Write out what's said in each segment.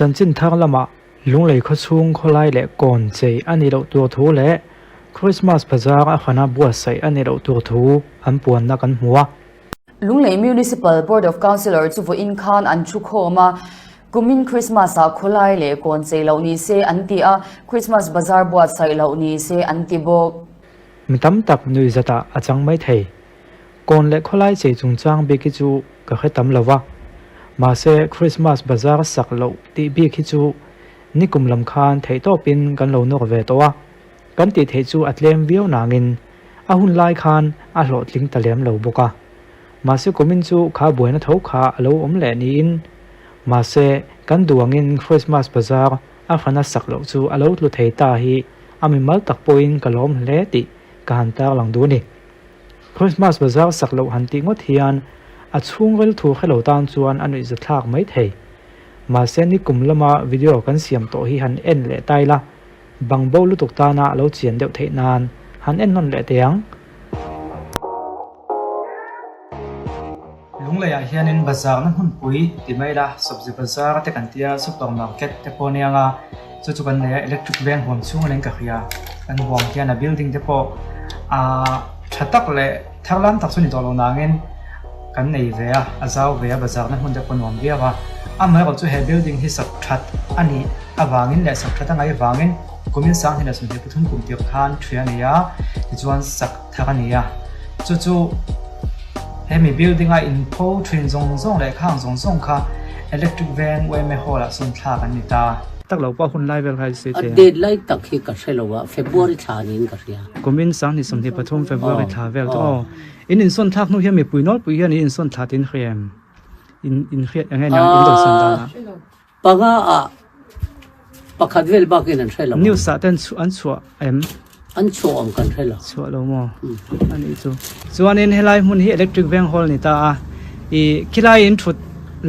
Chanchin thar lamah Lunglei khawchhung khawlai leh kawn chei a nih loh tur thu leh Christmas bazar a hrana buatsaih a nih loh tur thu an puanna kan hmu a. Lunglei Municipal Board of Councillor chu vawiin khan an thu khawm a, kumin Christmas ah khawlai leh kawn chei loh ni se an ti a, Christmas bazar buatsaih loh ni se an ti bawk. Mi tam tak nuihzatah a chang mai thei. Kawn leh khawlai chei chungchang bik hi chu ka hre tam lo va, mahse Christmas bazar sak loh tih bik hi chu nikum lam khan theihtawpin kan lo nawr ve tawh a, kan tih theih chu a tlem viau nangin a hun lai khan a hlawhtling ta lem lo bawk a. Mahse kumin chu kha buaina tho kha a lo awm leh niin mahse kan duh angin Christmas bazar a hrana sak loh chu a lo tlu thei ta hi a mimal tak pawhin ka lawm hle tih ka han tarlang duh a ni. Christmas bazar sak loh han tih ngawt hian a chhungril thu hre lo tan chuan a nuihza thlak mai thei. Mahse nikum lama video kan siam tawh hi han en leh tai la, bang bo lutuk tana a lo chian deuh theih nan han en nawn leh teh ang. Lungleiah hianin bazar na hmunpui ti mai la, sabzi bazar te kan tia, super market te pawh ania nga, chu chu kan nei a, electric veng huam chhung a nen ka hria, kan huam hian a building te pawh ahh tha tak leh thar lam tak chu ni tawh lo nangin kan nei ve a, a zau ve a, bazar na hmun te pawh nuam viau a, amaherawh chu he building hi sak that a nih avangin leh sak that a ngaih avangin kumin sanghnih leh 23 kum tirh khan ṭhi a nei a, tichuan sak thar a ni a, chu chu hemi building a inpho thin zawng zawng leh khang zawng zawng kha electric veng yma hall ah sawn thlak an ni ta. Tak lo pawh hun lai vel kha i sawi thei a. A date lai tak hi ka hre lo a, February thla niin ka hria. Kumin 2023 February thla vel chu aw. In insawn thlak hnu hian mipui nawlpui hian in insawn thla tin hria em? In inhriat eng nge niang in dawlsawn dan ah? Panga ah pakhat vel bakin an hre lo ang. News ah te an chhuah em? An chhuah ang kan hre lo. Chhuah lo maw? A nih chu. Chuanin helai hmun hi electric veng hall ni ta a. I khilai in thut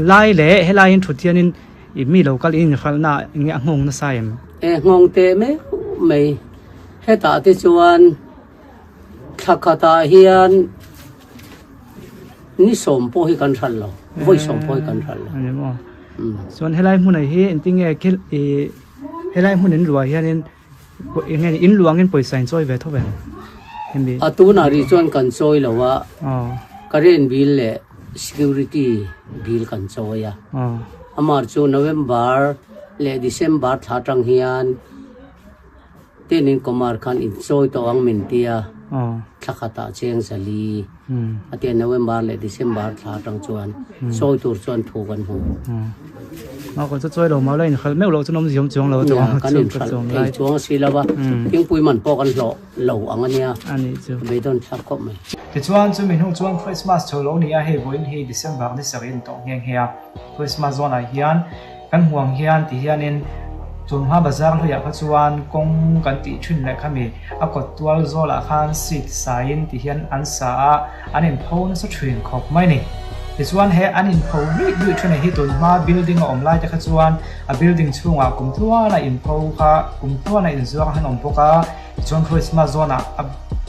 lai leh helai in thut hianin i mi lo kal in inhralhna eng nge a nghawng nasa em? E nghawng teh meuh mai. Hetah te chuan thla khatah hian Ni sawm pawh hi kan hral lo, vawi sawm pawh hi kan hral lo. Ani maw? Chuan helai hmunah hi engtin nge khel i helai hmun in luah hianin eng nge in luangin pawisa in chawi ve tho em? Hemi. A tunah rih chuan kan chawi lo a, current bill leh security bill kan chawi a. Amah chu November leh December thla atang hian Tenin Kumar khan in chawi tawh ang min ti a, thla khatah cheng zali a ti a, November leh December thla atang chuan chawi tur chuan thu kan hmu. Mah kawn chu chawi lo mah la inhralh meuh loh chuan awmzia awm chuang lo a chuang Kan inhralh thei chuang a si lo a, thingpui man pawh kan hlawh lo ang a nia, beidawn thlak khawp mai. Tichuan chumi hnu chuan Christmas chho lo ni a, hei vawiin hi December ni sarih a ni tawh nghe nghe a, Christmas zawnah hian Kan hmuh ang hian ti hianin tunhma bazar hluiah kha chuan kawng kan tih thin leh khami a kawt tual zawlah khan seat saiin ti hian an sa a, an inpho nasa thin khawp mai ni. Tichuan he an inpho luih luih thin hi tunhma building a awm lai te kha chuan a building chhungah kum tluana inpho kha kum tluana inzuar han awm bawk a, Tichuan Christmas zawnah a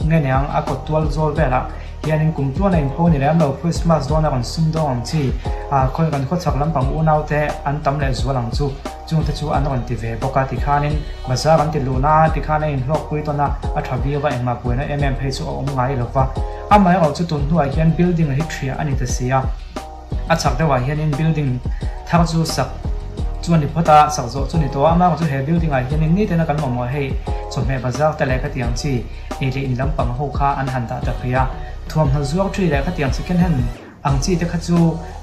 nge niang a kawt tual zawl velah hianin kum tluan a inpho ni lem lo Christmas zawn a rawn sum dawng ang chi ah khawi kan khawchhak lampang unau te an tam leh zual ang chu chung te chu an rawn ti ve bawk a tikhanin bazar an ti luhna a tikhan a inhlawkpui tawn a a tha viau a engmah buaina em em phei chu a awm ngai lo va amaherawh chu tun hnuah hian building a hi thiah a ni ta si a. A chhak deuhah hianin building thar chu sak chu a ni phawt a, sak zawh chu a ni tawh a, amah chu he building ah hianin nitena kan mamawh hei chawhmeh bazar te leh khatiang chi ei leh in lampang ho kha an han dah ta phei a, thuamhnaw zuar thi leh khatiang second hand ang chi te kha chu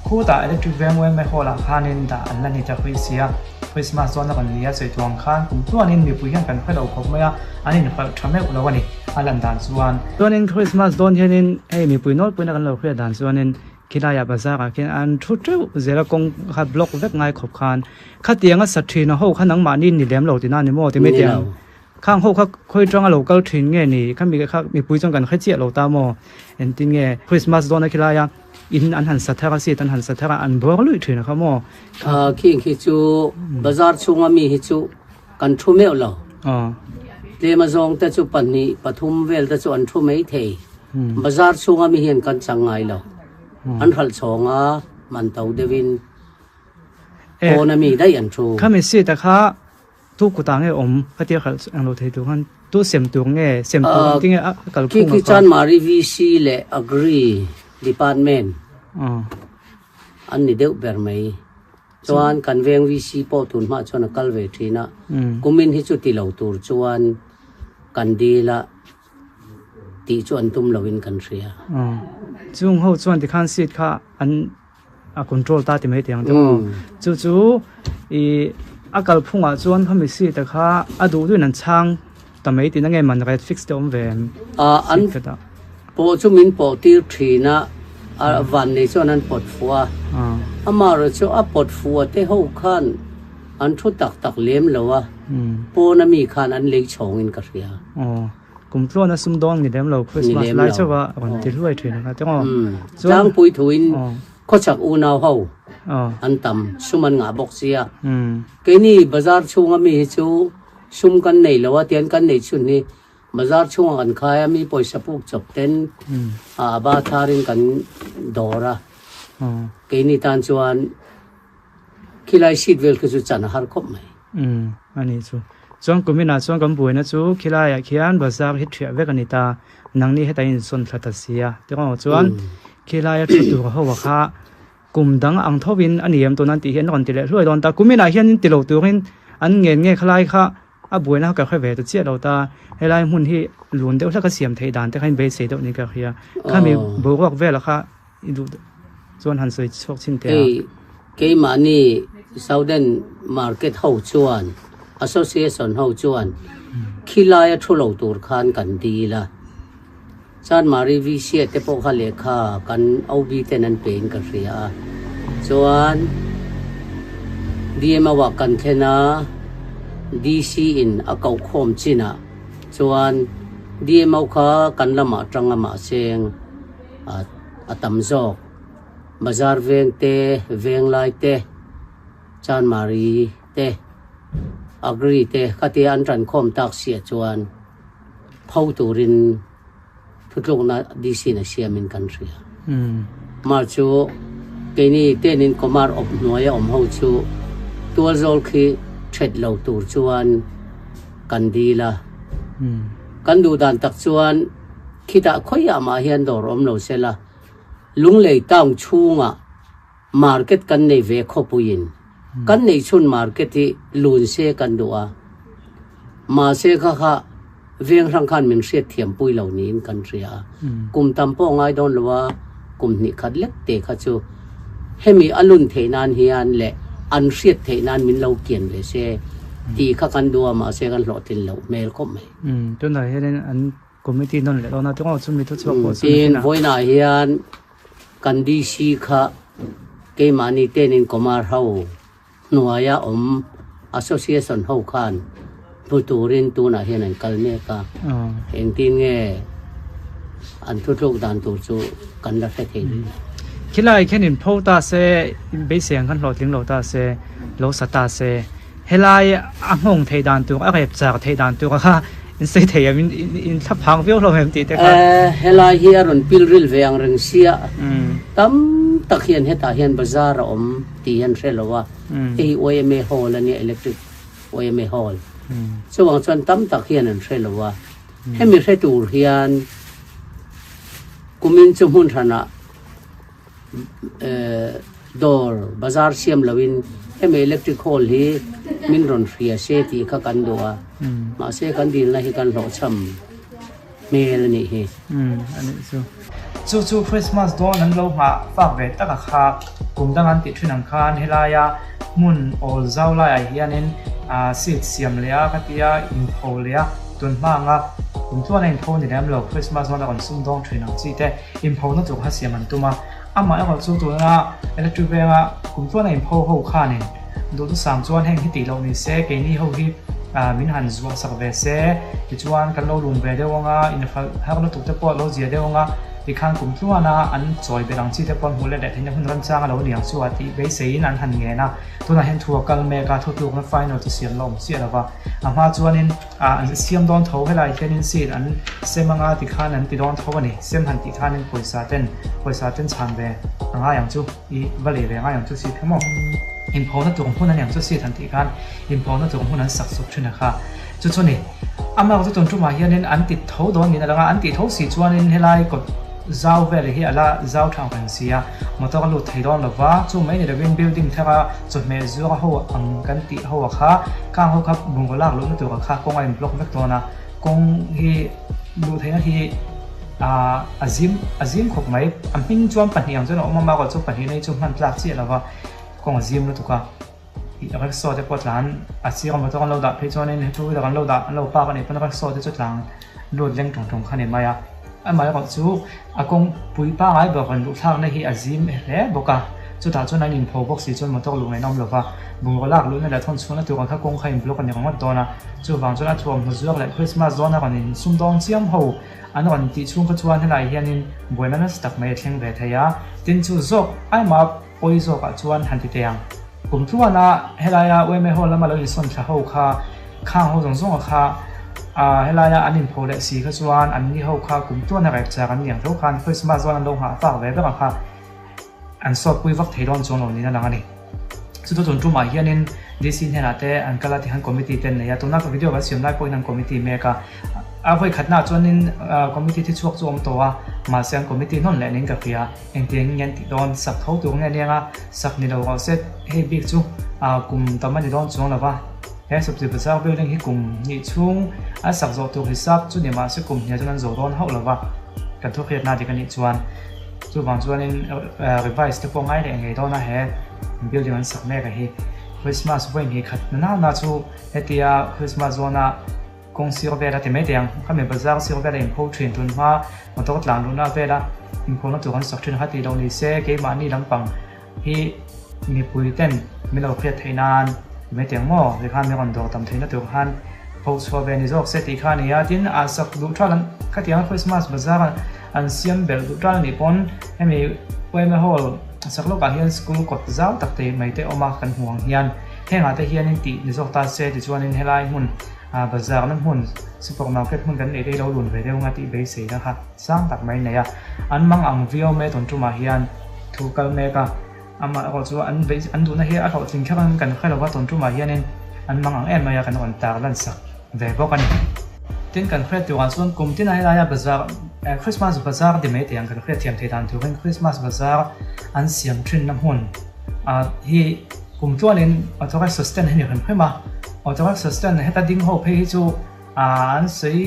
khutah electric veng yma hall ah khanin dah an la ni ta phei si a, Christmas chuan a rawn ni a, sawi tuang khan kum tluanin mipui hian kan hre lo khawp mai a, an inhralh tha meuh lo a ni a lan dan chuan. Chuanin Christmas dawn hianin hei mipui nawlpuina kan lo hriat dan chuanin Khilaiah bazar ah khian an thu teuh zel a kawng kha block vek ngai khawp khan khatianga sa thin a ho kha nangmahni ni lem lo tina ni maw ti mai tiang khang ho kha khawi tanga lo kal thin nge ni khami kha mipui chuan kan hre chiah lo ta maw engtin nge Christmas dawn a khilaia in an han sa thar a seat an han sa thar a an bawr luih thin a kha maw. Khing khi chu bazar chhunga mi hi chu kan thu meuh lo tlem azawng te chu pahnih pathum vel te chu an thu mai thei. Bazar chhunga mi hian kan chang ngai lo. An hralh chhawng a, man to deuhin. Pawn a mi daih an thu. Khami seat a kha tu kutah nge awm khatia khalh ang lo thei tur khan tu sem tur nge sem tur ang tinge a kal khung a kha. Khi Chanmari VC leh Agri Department an ni deuh ber mai. Chuan kan veng VC pawh tun hma chuan a kal ve thin a, kumin hi chu ti lo tur chuan kan dil a tih chu an tum loin kan hria. Chung ho chuan tikhan seat kha an a control ta ti mai tiang te maw chu chu i a kalphungah chuan khami seat a kha a duh duhin an chhang ta mai tihna nge man rate fix te awm ve em an pawh chu min pawh tir thin a a van nei chuan an pawt fuh a amaherawh chu a pawt fuh a te ho khan an thu tak tak lem lo a pawn ami khan an lei chhawng in ka hria. Kum tluan a sum dawn ni lem lo Christmas lai chauh a rawn ti hluai thin ang a te maw. Tlangpui thuin khawchhak unau ho an tam sum an ngah bawk sia. Keini bazar chhunga mi hi chu sum kan nei lo a tian kan nei chhun hi bazar chhunga kan khai a mi pawisa puk chawp ten a ba tharin kan dawr a. Keini tan chuan khilai seat vel khi chu chan a har khawp mai. Umm a nih chu. Chuan kuminah chuan kan buaina chu khilaiah khian bazar hi thiah vek a ni ta. Nangni heta insawn thla ta si a. Tikawngah chuan khilaia thu tur ho a kha kum dang ang thovin a ni em tuna an tih hi an rawn ti leh hluai dawn ta. Kuminah hian in ti lo turin an ngen nge khalai kha a buaina kha ka hre ve ta chiah lo ta. Helai hmun hi lun deuh hlek a siam theih dan te kha in beisei deuh niin ka hria. Khami boruak velah kha I duh chuan han sawi chhuak chhin teh a. Hei keimahni Southern Market ho chuan Association ho chuan khilaia thu lo tur khan kan dil a. Chanmari VC te pawh kha lehkha kan OB ten an pe in ka hria a. Chuan DMO ah kan thlen a, DC in a koh khawm chinah chuan DMO kha kan lamah tang a mahseng. A tam zawk. Bazar veng te, Venglai te, Chanmari te, Agri te khatia an tankhawm tak siah chuan pho turin thutlukna DC in a siamin kan hria. Mar chu keini tenin Komar awp hnuaia awm ho chu tualzawl khi that lo tur chuan kan dil a. Kan duh dan tak chuan Khitah khawiah mah hian dawr awm lo se la, Lunglei town chhungah market kan nei ve khawpuiin kan neih chhun market hi lun se kan duh a, mahse kha kha veng hrang khan min hriat thiam pui lo niin kan hria a, kum tam pawh ngai dawn lo a, kum hnih khat lek te kha chu hemi a lun theih nan hian leh an hriat theih nan min lo kian ve se tih kha kan duh a, mahse kan hlawhtlin loh hmel khawp mai. Tunah hianin an Committee nawn leh dawn a, tunga chumi thu chhuak pawh chu Tin, vawiinah hian kan DC kha keimahni tenin Kumar ho hnuaia awm Association ho khan hmu turin tunah hian an kal mek a, engtin nge an thutluk dan tur chu kan la hre thei rih lo. Khilai khian in pho ta se, beisei ang khan hlawhtling lo ta se, lo sa ta se. Helai a nghawng theih dan tur, a rep char theih dan tur kha in sawi thei em, in thla phang viau hlawm em tih te kha. Helai hi a rawn pil ril ve ang reng sia, tam tak hian hetah hian bazar a awm tih hi an hre lo a, hei hi yma hall a nia, electric yma hall. Chuvang chuan tam tak hian an hre lo a, hemi hre tur hian kumin chu hmun hranah Dawr bazar siam loin hemi electric hall hi min rawn hria se tih kha kan duh a, mahse kan dilna hi kan hlawhchham hmel a nih hi. A nih chu. Chu chu Christmas dawn an lo nghah fak ve tak a kha, kum dang an tih thin ang khan helaia hmun awl zau laiah hianin seat siam leh a khatia inpho leh a, tun hma anga kum tluan a inpho ni lem lo Christmas dawn a rawn sum dawng thin ang chi te. Inphona tur kha siam an tum a, amah erawh chu tuna electric venga kum tluan a inpho ho khanin duhthusam chuan heng hi tih loh ni se, keini ho hi min han zuah sak ve se, tichuan kan lo lun ve deuh anga inhralh har lutuk te pawh a lo zia deuh anga tikhan kum tluana an chawi belh ang chi te pawh an hmuh let leh theihna hun remchang a lo ni ang chu a tih beiseiin an han ngen a, tunah hian thu a kal mek a, thutlukna final chu siam la awm chiah lo va, a hma chuanin. Ah an siam dawn tho helai hianin seat an sem anga tikhan an ti dawn tho a ni sem han tih khanin pawisa ten pawisa ten chhan ve a ngai ang chu i va lei ve a ngai ang chu seat kha maw. Inphawhna tur hmun a niang chu seat han tih khan inphawhna tur hmun an sak chawp thin a kha. Chu chu ni. Amah chu tun tumah hianin an ti tho dawn niin a lang a, an tih tho si chuanin helai kawt zau vel hi a la zau tha ang reng si a, motor a lut thei dawn lo va, chu mai ni lovin building thara chawhmeh zuar ho ang kan tih ho a kha, khang ho kha bungraw lak luhna tur a kha kawng a in block vek dawn a, kawng hi luh theihna hi a zim a zim khawp mai, a hming chuan pahnih ang chuan a awm a, amaherawhchu chu pahnih na hi chu hman tlak chiah lo va, kawng a zim lutuk a. Rickshaw te pawh tlan a sir a motor an lo dah phei chuanin two wheeler an lo dah an lo park a nih pawn rickshaw te chu tlang lut leng tung tung kha a ni mai a amaherawh chu a kawngpui pangngai ber rawn luh thlakna hi a zim hle bawk a chutah chuan an inpho bawk si chuan motor luh ngaihna awm lova bungraw lak luhna leh thawn chhuahna tur ang kha kawng kha in block a ni ringawt dawn a chuvang chuan a thuamhnaw zuar leh Christmas zawna rawn in sum dawn chiam ho an rawn tih chhung kha chuan helaiah hianin buaina nasa tak mai a thleng ve thei a tin chu zawk aima Pawi zawkah chuan han ti teh ang. Kum tluana helaia UMA Hall lama lo insawn thla ho kha khang ho zawng zawnga kha helaia an inpho leh si kha chuan an ni ho kha kum tluana rep chak an ni ang tho khan Christmas zawn an lo nghah fak ve vek ang kha an sawtpui vak thei dawn chuang lo niin a lang a ni. Chuta tun tumah hianin DC hnenah te an kal a tikhan committee te an nei a, tuna ka video kan siam lai pawhin an committee mek a. A vawi khatnaah chuanin committee thi chhuak chu a awm tawh a, mahse an committee hnawn leh niin ka hria. Engtiang nge an tih dawn? Sak tho tur nge aniang a, sak ni lo rawh se. Hei bik chu kum tam a ni dawn chuang lo va, he Sabzi Bazar building hi kum hnih chhung a sak zawh tur hisap chu ni mahse kum hniah chuan an zawh dawn hauh lo va, kan thuhriatna dik a nih chuan. Chuvang chuanin revise te pawh ngai leh ngei dawn a he building an sak mek a hi. Christmas vawi hnih khat na nana chu hetia Christmas zawna Kawng sir vela ti mai thei ang, khami bazar sir vela inpho thin tun hma motor tlan luhna vela inphawhna tur an sak thin kha tih loh ni se keimahni lampang hi mipui ten min lo hriat theih nan ti mai thei ang maw ti khan min rawn dawr tam theihna tur khan pho chhuah ve ni zawk se tih kha a ni a, tin a sak duh tral an khatiang Christmas bazar an siam belh duh tral anih pawn hemi Yma Hall sak lawkah hian school kawt zau tak te mai te awm a kan hmuh ang hian hengah te hianin tih ni zawk ta se tichuanin helai hmun A bazarna hmun, supermarket hmun kan neih te hi lo lun ve deuh anga tih beiseina kha sang tak mai nei a. An mang ang viau mai tun tumah hian thu kal mek a, amah erawh chu an beih an duhna hi a hlawhtling kher ang kan hre lo va, tun tumah hianin an mang ang em mai a kan rawn tar lan sak ve bawk a ni. Tin kan hriat turah chuan kum tin a helaia bazar Christmas bazar ti mai teh ang kan hriatthiam theih dan turin Christmas bazar an siam thinna hmun hi Kum chuanin auto rickshaw stand hi ni hrim hrim a, auto rickshaw stand heta ding ho phei hi chu an sawi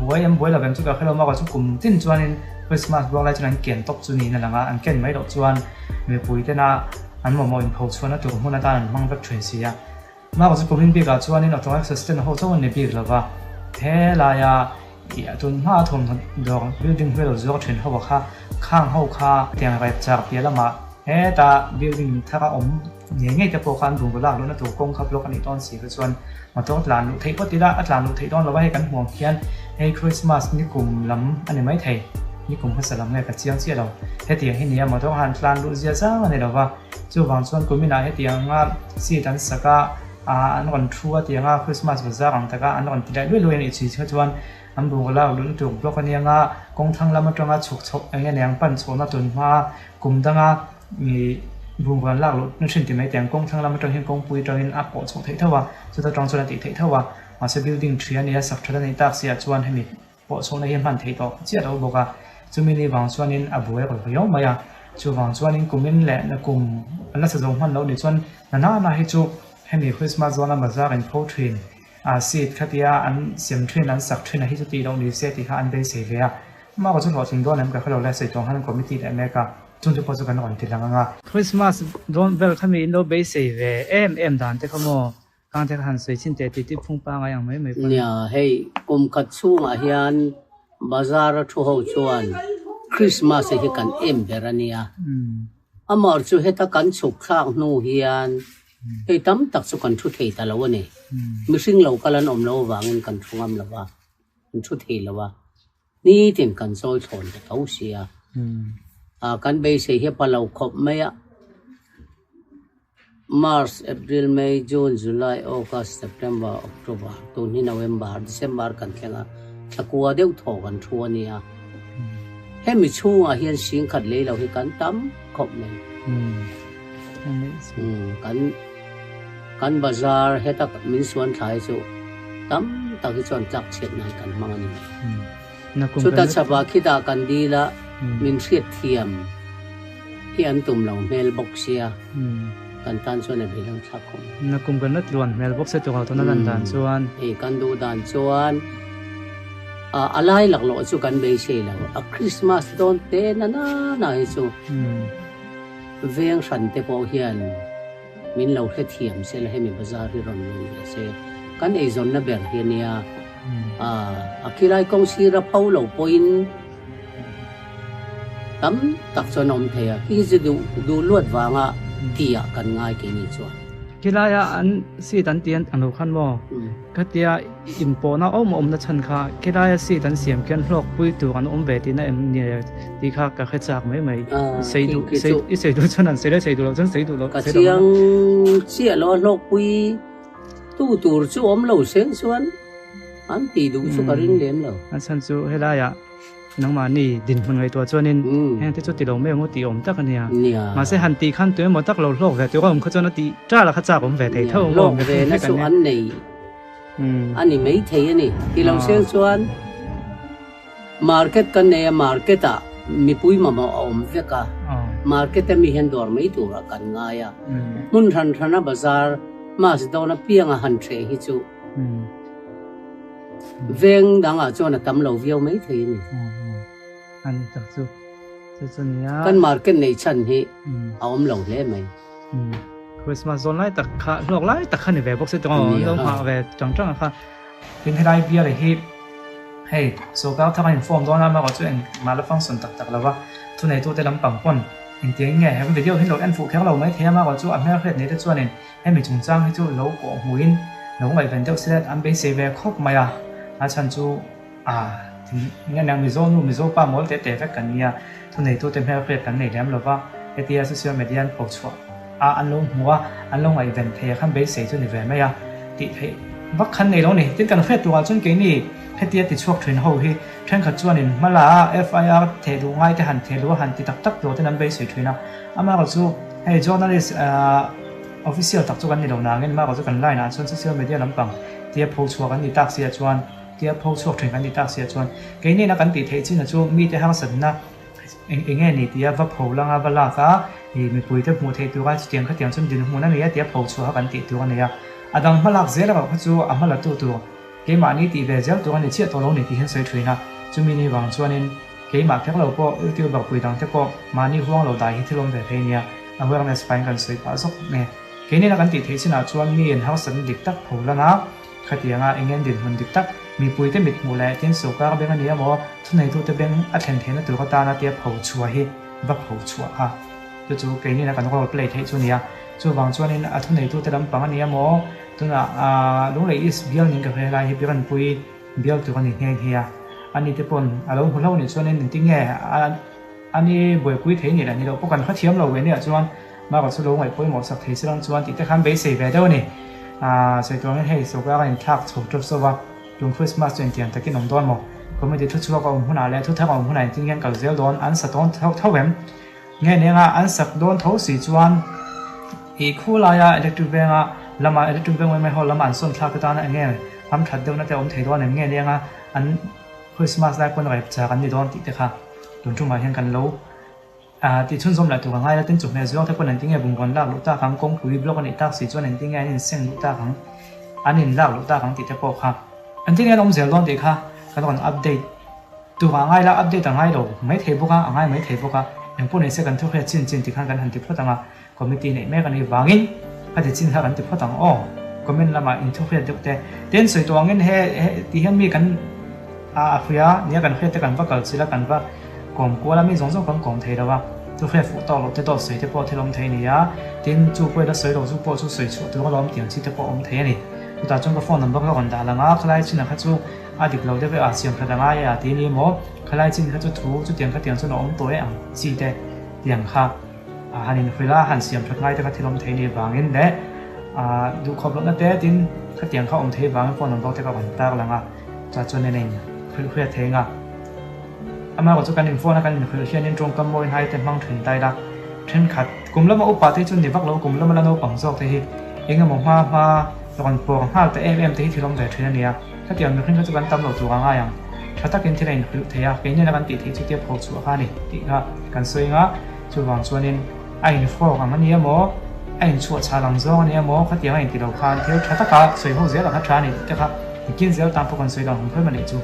buai an buai lo vem chu ka hre lo maw chu kum tin chuanin Christmas buang lai chuan an ken tawp chu niin a lang a, an ken mai loh chuan mipui tena an mamawh inpho chhuahna tur hmun atan an hmang vek thin si a. Maw chu kumin bikah chuanin auto rickshaw stand ho chauh an ni bik lo va, helaia Ih a tun hma a thawmhnaw dawr building hmel lo zuar thin ho a kha khang ho kha tiang rep char piah lamah hetah building thar a awm ngei ngei te pawh khan bungraw lak luhna tur kawng kha block a nih dawn si kha chuan motor tlan luh theih phawt ila a tlan luh theih dawn lo a hei kan hmuh ang khian hei Christmas nikum lam a ni maithei nikum hmasa lam nge ka chiang chiah lo hetiang hi nia motor han tlan luh zia zang a ni lo va chuvang chuan kuminah hetianga seat an sak a. Ah an rawn thu a tiang a Christmas bazar ang taka an rawn ti leh luai luai a nih chhi kha chuan an bungraw lak luh lutuk block a nia nga kawng thlang lam atanga chhuk chhoh eng nge niang pan chhuahna tun hma kum danga ih bungraw an lak luh na thin ti mai tiang kawng thlang lam atang hian kawngpui atangin a pawh chhoh theih tho a chuta tang chuan a tih theih tho a mahse building thi a nia sak that a nih tak si ah chuan hemi pawh chhuahna hi a hman theih tawh chiah lo bawk a, chumi ni vang chuanin a buai rawn riau mai a, chuvang chuanin kumin leh na kum an la sa zo hman loh ni chuan na nana hi chu hemi Christmas zawna bazar in pho thin a seat khatia an sem thin an sak thin a hi chu tih loh ni se tih kha an beisei ve a, amah erawh chu hlawhtling dawn em ka hre lo le sawi tawng khan committee leh mek a, chung te pawh chu kan rawn ti lang ang a. Christmas dawn vel kha mi in lo beisei ve em em dan te kha maw Kang te kha han sawi chin teh tih tih phung pangai ang mai mai pawh a ni. Nia, hei kum khat chhungah hian bazar a thu ho chuan Christmas hi kan em ber a nia. Amah chu heta kan chhuk thlak hnu hian hei tam tak chu kan thu thei ta lo a ni. Mihring lo kal an awm lo avangin kan thu ngam lo va, kan thu thei lo a. Nitin kan chawi thlawn ta tho sia. Kan beisei hi a pa lo khawp mai a. March, April, May, June, July, August, September, October, tun hi November, December kan thleng a, thla kua deuh thaw kan thu a nia. Hemi chhungah hian singkhat lei lo hi kan tam khawp mai. Kan kan bazar heta min suan thla hi chu tam tak hi chuan tlak chhiat nan kan hmang a ni mai. Chuta chhapah khitah kan dil a, min hriat thiam hi an tum lo hmel bawk sia, kan tan chuan a beilang thlak khawp mai. Nakum kan la tluan hmel bawk sia tukah tuna lan dan chuan. Hei kan duh dan chuan a lai laklawh chu kan beisei lo, a Christmas dawn te na na na hi chu veng hran te pawh hian min lo hrethiam se la hemi bazar hi rawn lun ve se, kan eizawnna ber hi a nia. A khilai kawng sira pho lo pawhin tam tak chuan a awm thei a, khi hi chu duh duh luat vanga tihah kan ngai keini chuan. Khilaia an seat an tih ang lo khan maw? Khatia inpawhna awm awmna chhan kha khilaia seat an siam khian hlawkpui tur an awm ve tihna em ni tih kha ka hre chak mai mai. Sei duh sei i sei duh chuan an sei le sei duh loh chuan sei duh loh. Ka chiang chiah lo a hlawkpui tu tur chu awm lo seng chuan an tih duh chu ka ring lem lo. A chhan chu helaiah Nangmahni dinhmun ngaihtuah chuanin heng te chu ti lo mai ang u tih awm tak a nia. Mahse han tih khan tu emaw tak lo hlawk ve tur a awm kha chuan a tih ṭal a kha chak awm ve thei tho ang Hlawk ve na chu an nei a ni mai thei a ni. Ti lo seng chuan market kan nei a, market ah mipui mamawh a awm vek a, market a mi hian dawr mai turah kan ngai a, hmun hran hrana bazar mas dawn apianga han ṭheh hi chu Veng dangah chuan a tam lo viau mai thei a ni. A ni tak chu. Chu chu nia. Kan market neih chhan hi a awm lo hle mai. Christmas zawn lai tak kha hlawk lai tak kha ni ve bawk se tawng aw. Lo nghah ve tang tang kha. Tin helai bial hi hei sawrkar thar a inform dawn a amaherawh chu engmah la function tak tak lova thuneitute lampang pawn engtiang nge he video hi lo en fuh kher lo mai thei a amaherawh chu a hmelhriat nei te chuanin Hemi chungchang hi chu lo kawh hmuhin lo ngaihven deuh se an beisei ve khawp mai a, a chhan chu a nge nia Mizo nu Mizo pa mawl teh teh vek kan nia, thuneitute hmelhriat kan nei lem lova, hetia social media an pho chhuah a an lo hmu a, an lo ngaihven thei a khan beisei chu ni ve mai a, tih theih vak khan nei lo ni. Tin kan hriat turah chuan keini hetia ti chhuak thin ho hi thenkhat chuanin hmala FIR theh duh ngai te han theh luh a han ti tak tak tur ten an beisei thin a, amaherawhchu chu hei journalist Official tak chu kan ni lo nangin mah chu kan line ah chuan social media lampang tia pho chhuak an ni tak sia chuan tia pho chhuak thin kan ni tak sia chuan keini na kan tih theih chin a chu mite harsatna eng eng nge ni tia va pho langa va lak a ih mipui te hmuh theih tura chutiang khatiang chuan dinhmun a ni a tia pho chhuah kha kan tih tur a nei a a dang hma lak zel erawh kha chu a hma la tu tur keimahni tih ve zel tur a ni chiah tawh lo ni tih hian sawi thin a chumi ni vang chuanin Keimah kher lo pawh YouTuber pui dang te pawh mahni huang lo dai hi thil awm ve thei nia, awareness pahin kan sawi pah zawk nge. Keini na kan tih theih chinah chuan mi in harsatna dik tak pho lan a, khatianga eng dinhmun dik tak mipuite mit hmuh leh tin sawrkar beng a ni emaw thuneitute beng a thlen theihna tur atana tia pho chhuah hi va pho chhuah kha chu chu keini na kan role play theih chu nia. Chuvang chuanin a thuneitute lampang a ni emaw tunah Lunglei East bial ning ka hre lai hi Biranpui Bial tur a ni nghe nghe a, ani te pawn a lo hmu hlo nih chuanin engtin nge a ni buaipui thei nih leh ni loh pawh kan hrethiam lo ve nia chuan Mark-a chu lo ngaih pawimawh sak thei se lang chuan tih te khan beisei ve deuh a ni. Sawi tuangin hei sawrkar a inthlak chho tawp sawp a, tun Christmas chu engtiang takin awm dawn maw? Committee thu chhuak a awm hunah leh thu thar a awm hunah engtin nge an kal zel dawn? An sa tawn tho tho em? Nge nenga an sak dawn tho si chuan ih khu laia electric venga lama electric veng mai mai ho lama an sawn thlak te tana enge ram that deuhna te a awm thei dawn em nge nenga an Christmas lai pawn raip chak an ni dawn tih te kha tun tumah hian kan lo tih chhunzawm leh tur a ngai la tin chawhmeh zuang te pawn engtin nge bungrawn lak luh tak ang kawngpui block a nih tak si chuan engtin nge an inseng luh tak ang an in lak luh tak ang tih te pawh kha engtin nge an awm zel dawn tih kha kan rawn update Tuk ah ngai la, update a ngai lo mai thei bawk a, a ngai mai thei bawk a, engpawh nei se kan thu hriat chin chin tikhan kan han ti phawt ang a, committee neih mek a nih vangin ka ti chin kha kan ti phawt ang aw, comment lamah in thu hriat deuh te ten sawi tawh angin he he ti hian mi kan a a hria nia kan hriat te kan va kal chilh a kan va kawm kual a mi zawng zawng kan kawm thei lo a, thu hriat fuh tawk loh te dawt sawi te pawh thil awm thei a ni a, tin chu pawh ila sawi lo chu pawh chu sawi chhuah tur alawm tiang chi te pawh a awm thei a ni, chutah chuan ka phone number ka rawn dah lang a, khalai chinah kha chu. A dik lo deuh e a siam that a ngai e a ti ni maw? Khalai chin kha chu thu chutiang khatiang chuan a awm tawh e ang chi te tiang kha a han inhrilh a, han siam that ngai te kha thil awm thei ni vangin leh a duhkhawp lohna te tin khatiang kha awm thei vangin phone number te kha rawn tar lang a, chah chuan en a in hrilh hriat thei anga amaherawhchu kan in phone a kan inhrilh hianin tawngkam mawi hnai te hmang thin ta ila thenkhat. Kum lama upa te hi chu ni vak lo, kum lama la naupang zawk te hi eng emaw hma hma rawn pawr nghal ta em em te hi thil awm ve thin a nia. Khatiang mihring kha chu kan tam lo tur a ngai ang. Tha takin thil a inhrilh thei a, keini la kan tih theih chu tia pho chhuah kha a ni tih kha kan sawi anga, chuvang chuanin a infawk ang a ni emaw, a inchhuah chhal ang zawng a ni emaw, khatiang a inti lo khan thil tha taka sawi ho zel ang kha tha a ni tih te kha nikin zel tan pawh kan sawi dan hum kher mai nih chu.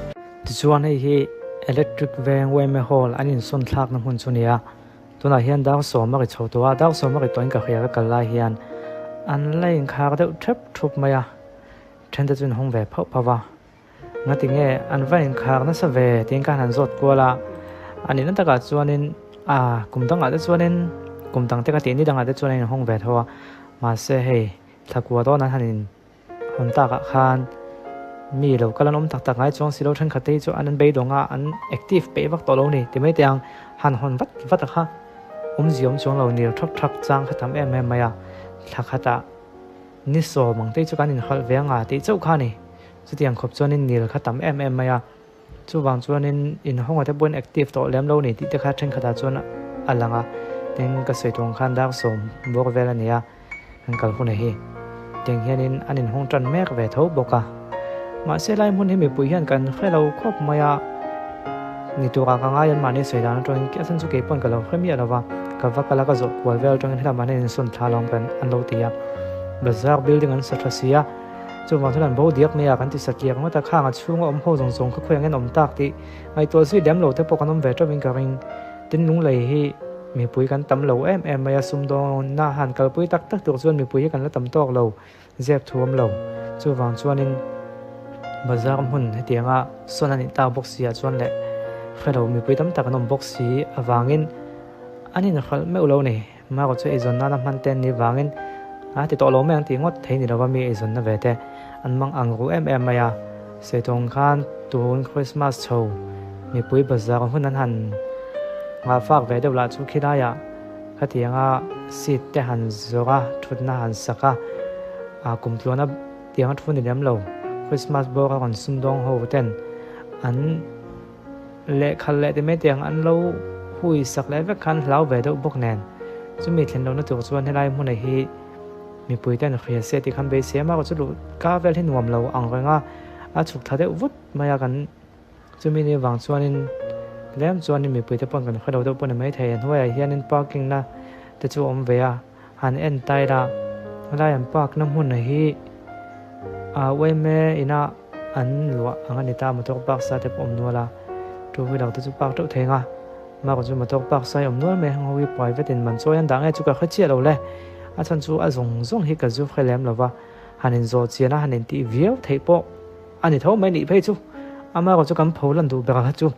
Tichuan hei hi Electric Veng yma Hall an insawn thlakna hmun chu a ni a, tunah hian dar sawm a ri chho tawh a, dar sawm a ri tawhin ka hria ka kal lai hian an la inkhar deuh thep thup mai a. Thente chu in hawng ve phauh phauh va, Ngati nge an va inkhar nasa ve tiin khan han zawt kual a, a nihna takah chuanin a kum dangah te chuanin kum dang te ka tih ni dangah te chuan a inhawng ve tho a, mahse hei thlakua dawn an han in hawn takah khan mi lo kal an awm tak tak ngai chuang si lo thenkhat te hi chu an an beidawng a, an active peih vak tawh lo a ni ti mai teh ang, han hawn vat vat a kha awmzia awm chuang lo nir thak thak chang kha tam em em mai a, thla khatah. Ni sawm ang te chu kan inhalh ve anga tih chauh kha a ni. Chutiang khawp chuanin nil kha tam em em mai a. Chuvang chuanin inhawnga te pawhin active tawh lem lo ni tih te kha thenkhatah chuan a lang a. Tin, ka sawi tuang khan dar sawm bawk vel a ni a, kan kal hun hi. Tiang hianin an inhawng tan mek ve tho bawk a. Mahse lai hmun hi mipui hian kan hre lo khawp mai a, ni turah ka ngai an mahni sawi dan atangin a chhan chu kei pawn ka lo hre miah lo va, ka va kal a ka zawh kual vel atangin helam ah hian insawn thla lo kan an lo ti a, bazar building an sa tha si a, chuvang chuan an bo diak mai a kan ti satliak ngawt a, khang a chhunga awm ho zawng zawng kha khawiah nge an awm tak tih ngaihtuah zui lem lo te pawh kan awm ve tawp in ka ring, tin lunglei hi mipui kan tam lo em em mai a, sumdawnna han kalpui tak tak tur chuan mipui hi kan la tam tawk lo. Zep thu awm lo. Chuvang chuanin bazar hmun hetianga sawn a nih tak bawk si ah chuan leh hrelo mipui tam tak an awm bawk si avangin an inhralh meuh lo a ni. Marawh chu eizawn nana hman te an nih vangin a ti tawh lo mai ang tih ngawt thei ni lova mi eizawnna ve te an mang ang ru em em mai a. Saitawng khan tun Christmas chho mipui bazar hun an han nghahfak ve deuh lah chu khilaiah Khatianga seat te han zawrh a, thutna han sak a, ah kum tluana tianga thu ni lem lo. Christmas bawk a rawn sumdawng ho ten an lehkhalh leh ti mai tiang an lo hui sak leh vek khan hlau ve deuh bawk nen. Chumi thlen lohna tur chuan helai hmuna hi mipui ten hria se tih khan beisei a, amaherawhchu luh ka vel hi nuam lo ang reng a, a chhuk thla deuh vut mai a kan. Chumi ni vang chuanin tlem chuanin mipuite pawn kan hre lo deuh pawh ni maithei. A hnuaiah hianin parking na te chu a awm ve a, han en ta ila helai an park na hmun hi ah yma ina an luah ang a ni ta motor park sa te pawh a awm nual a, two wheeler te chu park teuh thei ang a, bakah chuan motor park sa hi a awm nual mai a heng ho hi private in man chawi an dah nge chu ka hre chiah lo le, a chhan chu a zawng zawng hi ka zu hre lem lo va, han inzawh chian a han intih viau theih pawh. A ni tho mai nih phei chu amaherawh chu kan pho lan duh ber kha chu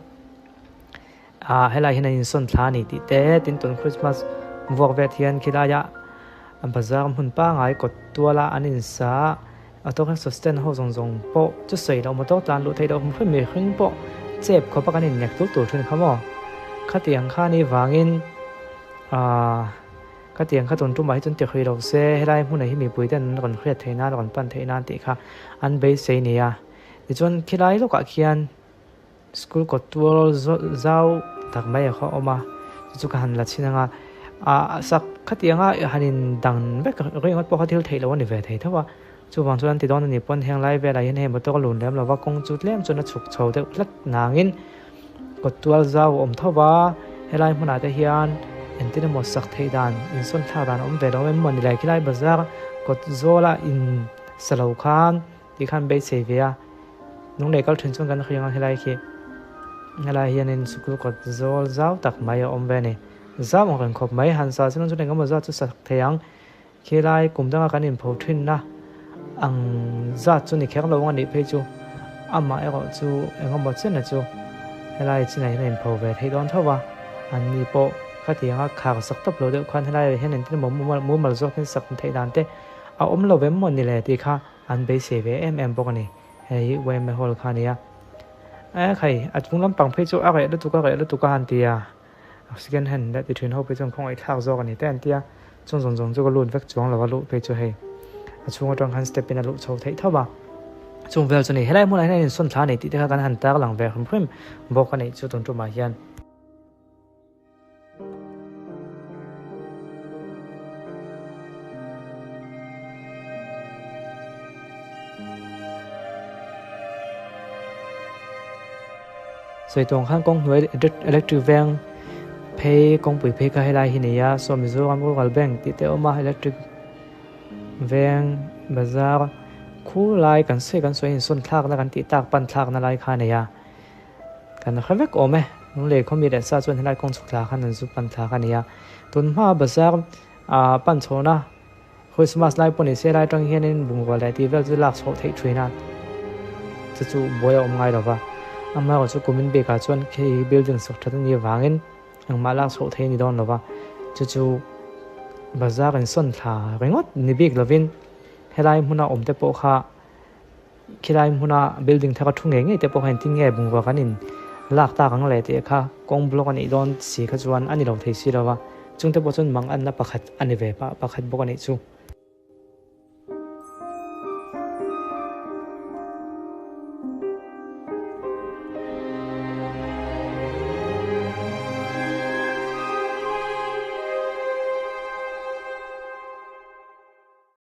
ah helai hian an insawn thla a ni tih te tin tun Christmas vuak vet hian khilaiah bazar hmun pangai kawt tuala an insa auto rickshaw stand ho zawng zawng pawh chu sawi loh motor tlan luh theih loh hrim hrim mihring pawh chep khawp a kan innek tur tur thin kha maw khatiang kha ni vangin ah. Khatiang kha tun tumah hi chuan ti hrui lo se, helai hmunah hi mipui ten an rawn hriat theih nan, rawn pan theih nan tih kha an beisei ni a. Tichuan khilai lawkah khian school kawt tual zau tak mai a kha awm a, chu chu ka han la chhin ang a. Ah sak khatianga han in dan vek ringawt pawh kha thil theih loh a ni ve thei tho a. Chuvang chuan an ti dawn a ni pawn heng lai velah hian hei motor a lun lem lo va, kawng chu tlem chuan a chhuk chho deuh hlek nangin kawt tual zau a awm tho va, helai hmunah te hian engtin emaw sak theih dan insawn thlak dan a awm ve lo em maw ni le khilai bazar kawt zawla in sa lo khan tih khan beisei ve a, nung leh kal thin chuan kan hriang a helai khi helai hianin sikul kawt zawl zau tak mai a awm ve a ni, zau ang reng khawp mai han sa chuan chuan engemaw zat chu sak thei ang. Khilai kum danga kan inpho thinna ang zat chu ni kher lo ang a nih phei chu amah erawh chu engemaw chen chu helai chinah hian a inpho ve theih dawn tho va, an ni pawh khatianga khar sak tawp lo deuh khan helai ah hian engtin emaw mumal zawkin sak theih dan te a awm lo em maw ni le tih kha an beisei ve em em bawk a ni, hei hi yma hall kha a ni a. E khai a chung lampang phei chu a reh lutuk a reh lutuk a han ti a. Second hand leh ti thin ho phei chuan khawngaih thlak zawk a ni te an tia, chung zawng zawng chu ka lut vek chuang lo a luh phei chu hei a chhung atang khan step in a luh chho theih tho a, chung vel chu ni helai hmunah hian a insawn thla a nei tih te kha kan han tar lang ve hrim hrim bawk a nih chu tun tumah hian. Sawi tawng khan kawng hnuai electric veng phei kawngpui phei kha helai hi nei a saw Mizoram Rural Bank tih te a awm a electric veng bazar khu lai kan sawi kan sawi insawn thlakna kan tih tak pan thlakna lai kha a nei a kan hre vek awm e lunglei khawmi leh sa chuan helai kawng chhuk thla khan an zu pan thlak a ni a tun hma bazar ah pan chhawna Christmas lai pawh ni se lai atang hianin bungrua leh tih vel chu lak chhoh theih thin a, chu chu buai a awm ngai lo va. Amaherawhchu chu kumin bikah chuan khi building sak that a nih avangin engmah lak chhoh theih a ni dawn lo va, chu chu bazar insawn thla ringawt ni bik lovin helai hmuna awm te pawh kha Khilai hmuna building thar a thu ngei ngei te pawh kha engtin nge bungrua kan in lak tak ang le tih kha kawng block a nih dawn si kha chuan a ni lo thei si lo va, chungte pawh chuan mang anna pakhat a ni ve pah pakhat bawk a nih chu.